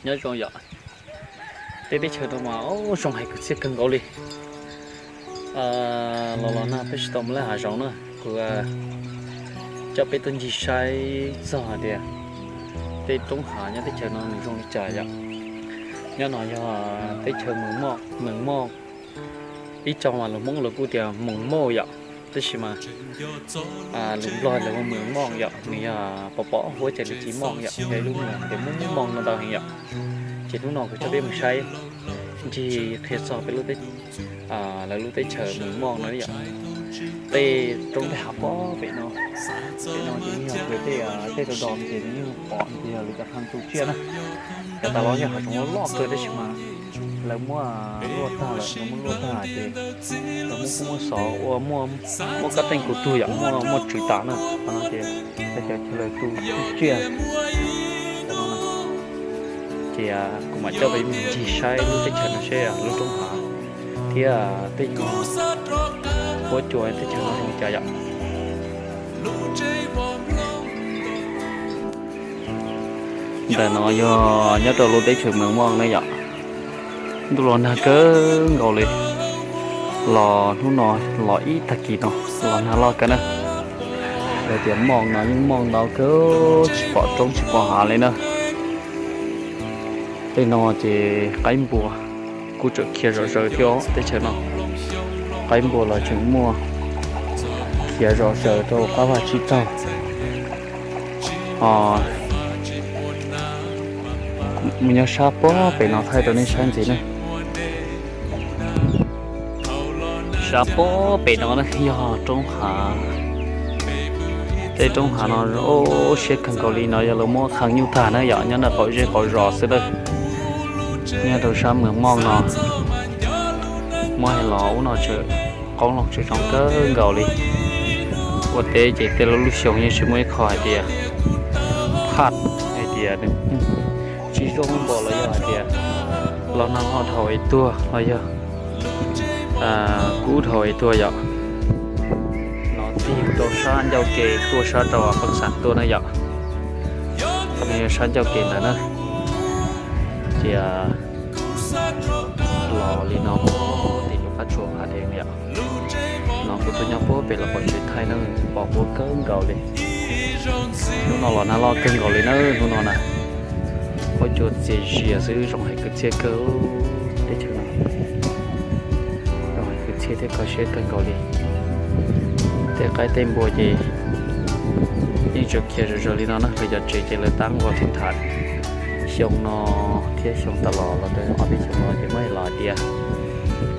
Nyob zoo yom, tej teb chaws no mas zoo hais kwv txhiaj kawg nkaus li. Los los nag peb tsis tau mus lawm hav zoov na, kuv coj peb tuaj ncig saib txog hais tias tej roob hav nyob teb chaws no nws zoo li cas yom. Nyob no yog teb chaws Mees Moj, ib tsoom mas lus Hmoob lawv kuj tias Moos Moj yom, tab sis mas lus Nplog lawv hu Mees Moj yom, nws yog pos pos huab ces nws tsis moj yom, yog ib lub moos ces muaj muaj moos no ntau heev yom. Ces hnub no kuv coj peb mus saib ncig qhia txog peb lub, lawv lub teb chaws Mees Moj no yom. Tej roob tej hav pob pem no, pem no ces yog tej, tej do do ces nws yeej pom tias yog lawv cov hneev tu tsiaj na. Cov tas los yog hav zoov loj kawg tab sis mas lawv muab luaj tag lawm, lawv muab luaj tag ces lawv muab kub muab xov ua muaj, muaj kab teej kuv tug yom, muaj, muaj tswv tas na. Qhov no ces lawv cov chaw lawv tu tsiaj. Ces kuv mam coj peb mus ncig saib lub teb chaws no seb lub roob hav thiab tej huab cua teb chaws no zoo li cas yom. Ntawm no yog nyob rau lub teb chaws Mees Moj na yom. Ntuj los nag kawg nkaus li, los hnub no los ib tag kis no los nag loj kawg na. Lawv tias mooj no yeej mooj ntau kawg tsis pom roob tsis pom hav li na. Tej no ces qaib npua kuj tseem khiav zom zaws thiab teb chaws no. Qaib npua los tseem muaj khiav zom zaws rau qab vaj tsib taug. Mus nyob sab pob pem no thaij rau nej saib ntxiv na. Sab pob pem no na yog roob hav. Tej roob hav no siab kawg nkaus li no yog lawv muab qhee nyuj tag na yom, nyob ntawm qaum zej qaum zos xwb na. Nyob rau sab Mees Moj no muab hais los ub no tseem qoob loo tseem zoo kawg nkaus li. Ua teb ces tej lub lub xyoo yeej tsis muaj ib qho hais tias phaj hais tias nws tsis zoo npaum los yog hais tias los nag hmo dhau es tuag los yog kub dhau es tuag yom. No tig rau sab ncauj ke tuaj sab rau Peeb Xam tuaj na yom. Qhov no yog sab ncauj ke ntawd na. Ces los li no tim lub qab tsuas Phav Dees yom. No kuv tuaj nyob puag pem los pom tsev thaij na, pom huab kawg nkaus li. Hnub no los nag loj kawg nkaus li na, hnub no na. Huab cua txias zias xwb zoo hais kwv txhiaj kawg teb chaws no. Zoo hais kwv txhiaj thiab kho siab kawg nkaus li. Tej qaib tej npua ces yeej tseem khiav zom zaws li no na, lawv cov tsev ces lawv tab nqua thib thav. Xyoo no thiab xyoo tas los los rau ob peb xyoo no ces muab hais los hais tias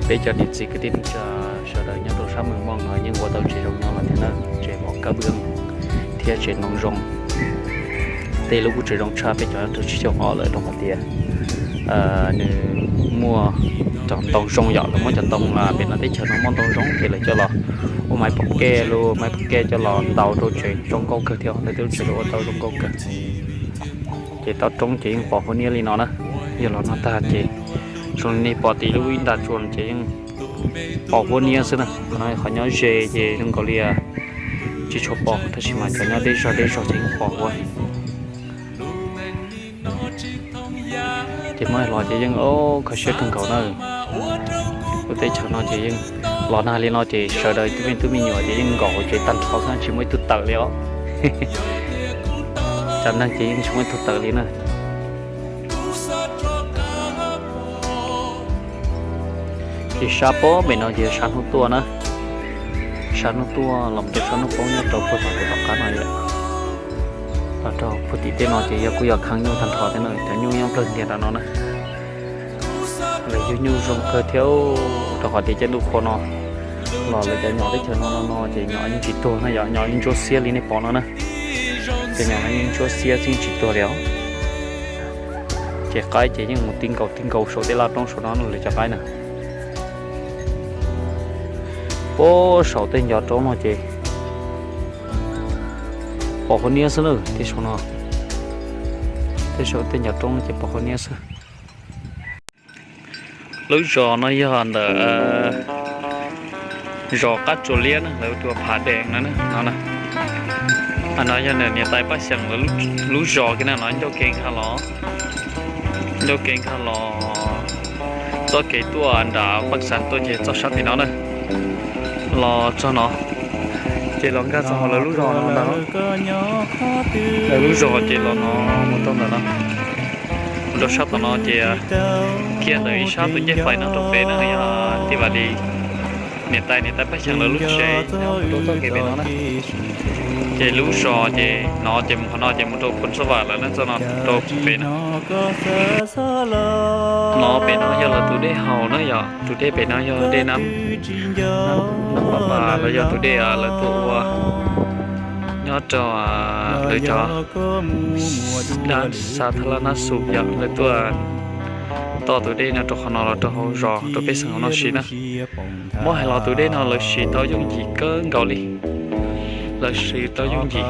peb cov niam txiv kwv tij neej tsa sawv daws nyob rau sab Mees Moj no yeej ua tau tsev zoo nyob lawm thiab na, tsev mom kab npwb thiab tsev ntoo zoo. Tej lub kuj tseem zoo tshaj peb cov rau tsis xyoo ob lawm rau qhov tias nws muaj cov ntoo zoo yom, lawv muab cov ntoo pem no teb chaws no muaj ntoo zoo ces lawv coj los ua maiv pom kej, lub maiv pom kej coj los ntaus rau tsev zoo nkauj kawg thiab, lawv tej lub tsev lawv ua tau zoo nkauj kawg. Ces tau roob ces yeej pos huab niab li no na. Yog los nag tag ces zoo li nej pom tim lub ib nta tsua ces yeej pos huab niab xwb na. Qhov no qhov nyob ze ces zoo nkaus li tsis tshua pom, tab sis mas cov nyob deb zog deb zog ces yeej pos huab. Ces muab hais los ces yeej kho siab kawg nkaus na. Lub teb chaws no ces yeej los nag li no ces sawv daws tub me tub me nyuam ces yeej nkaum hauv tsev tag nrho xwb, tsis muaj ib tug tawm li os. Cov neeg ces yeej tsis muaj ib tug tawm li na. Ces sab pob pem no ces sab hnub tuaj na. Sab hnub tuaj los rau sab hnub poob nyob rau puag tom kuv tom qab no yom. Los rau puag tim tej no ces yog kuj yog kheev nyuj tag nrho thiab na, cov nyuj nyob nplawg ntiag nram no na. Lawv yug nyuj zoo kawg thiab, rau qhov tias caij ntuj qhua no los lawv cov nyom teb chaws no no no ces nyom yeej tsis tuag na yom, nyom yeej ntsuab xiab li nej pom no na. Cov nyom no yeej ntsuab xiab xwb yeej tsis tuag li os. Ces qaib ces yeej mus ti nkaus ti nkaus saum tej laj roob saum no lawv cov qaib na. Puag saum tej ncov roob no ces pos huab niab xwb na, tej saum no, tej saum tej ncov roob no ces pos huab niab xwb. Lub zos no yog ntawm zos Qab Tsuas Liab na, lawv hu ua Phav Dees no na. No yog niam tais Paj Xyeem lawv lub zos kiag na, no ncauj kev nkag los. Taug kev nkag los txoj kev tuaj nram Paj Xav tuaj ces txoj sab tim no na, los txog no ces los nkag txog lawv lub zos no ntag. Lawv lub zos ces los no mus tau ntawm no, mus rau sab tom no ces kiag ntawm ib sab tus ncej fais no rau pem na yog Tij Vam Lis niam tais niam tais Paj Xyeem lawv lub tsev rau txoj kev pem no na. Ces lub zos ces no ces mus qhov no ces mus rau Phoos Xab Vam lawv neej txoj no rau pem na. No pem no yog lawv tus dej haus na yom, tus dej pem no yog dej Nab, Nab Paj Pas los yog tus dej lawv tuaj ua nyob rau lawv cov dab xa thab laj nab xus yom, lawv tuaj toj tus dej no rau qhov no los rau hauv zos rau pej xeem hauv no siv na. Muab hais los tus dej no lawv siv tau yooj yim kawg nkaus li, lawv siv tau yooj yim.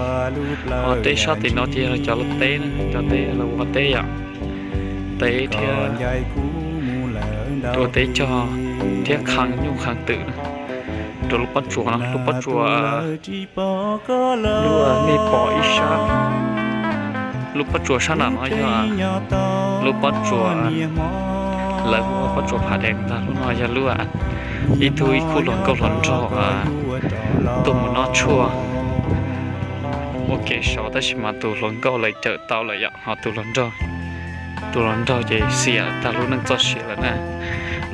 Ho tej sab tim no ces yog cov lawv teb na, cov teb lawv ua teb yom, teb thiab ua teb cog thiab khee nyuj khee twm rau lub pob tsuas no, lub pob tsuas lub nej pom ib sab, lub pob tsuas sab nram no yog lub pob tsuas lawv hu ua pob tsuas Pham Dees ntag. Lub no yog lub ib tug ib khub hluas nkauj hluas nraug tuaj mus noj tshuaj ua ke saud tab sis mas tus hluas nkauj lawv cawm tau lawm yom, ho tus hluas nraug, tus hluas nraug ces xiam tag lub neej txoj sia lawm na.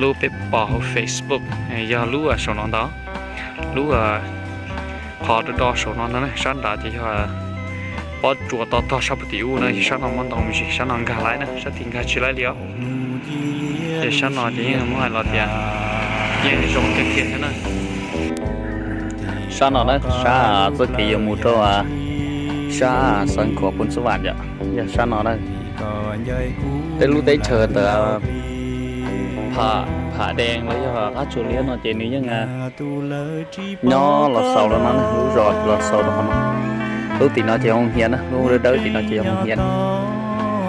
Lub peb pom hauv Facebook yog lub saum no ntag, lub qhov do do saum no ntag na, sab nrad ces yog pob tsuas to tog sab puag tim ub na, sab no muaj ntoo me ntsis, sab no nkag laib na, sab tim nkag tsis laib li os. Ces sab no ces yeej muab hais los tias yeej zoo tiag tiag thiab na. Sab no na, sab txoj kev yuav mus rau sab Xeev Khuam Phoos Xab Vam yom, yog sab no na. Tej lub teb chaws ntawm Pham Dees los yog qab tsuas liab no ces nws yeej nyob los xaus rau no, lub zos los xaus rau qhov no. Lub tim no ces hoo hiav na, lub dawb dawb tim no ces yog hoo hiav.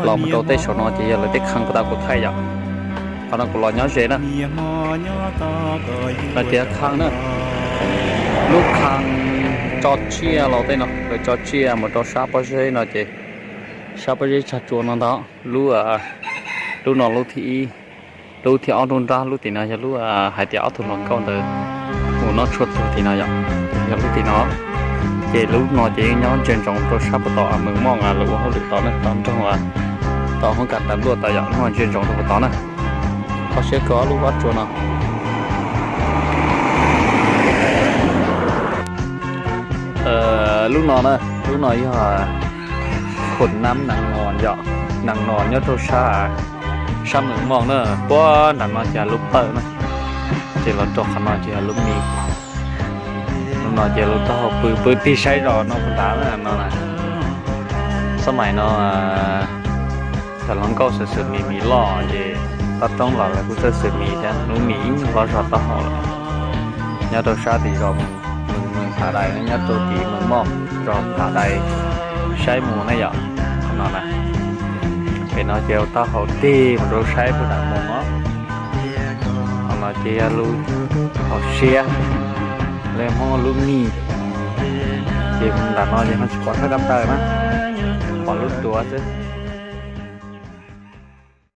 Los mus rau tej saum no ces yog lawv tej khee kuv tau kuv thaij yom. Qhov no kuv los nyob ze na. Hais tias khee na, lub khee tso tsiaj los tej no, lawv tso tsiaj mus rau sab pob zeb no ces sab pob zeb tsag tsua no ntag. Lub, lub no lub thib ib, lub thib ob nruab nrab, lub tim no yog lub hais tias ob tug hluas nkauj ntawd mus noj tshuaj txog tim no yom, yog lub tim no. Ces lub no ces yeej nyob ntsia ntsoov rau sab puag tom Mees Moj lawv ua hauj lwm tod na, tom nroog, tom hoob kas tas luaj tod yom, nyob ntsia ntsoov rau puag tod na. Kho siab kawg lub pob tsuas no. Lub no na, lub no yog Khum Nab Nees Nos yom, Nees Nos nyob rau sab, sab Mees Moj na, puag nram no ces lub pawg na, ces los rau qhov no ces lub mis. Lub no ces lub taub hau pw, pw tig saib zos no puag nrad na no na. Xab mais no cov hluas nkauj xwm xwm mis mis loj ces toj roob los lawv kuj txawj xwm mis thiab, lub mis ib nyuag hlob zog taub hau lawm. Nyob rau sab tim zos Mees Phav Dais, nyob rau tim Mees Moj zos Phav Dais saib mus na yom. Qhov no na, pem no ces taub hau tig mus rau saib puag nram Moos os. Qhov no ces yog lub hauv siab, lawv Hmoob lub mis. Ces nram no ces ho tsis pom thawj kab taws na, pom lub duav xwb.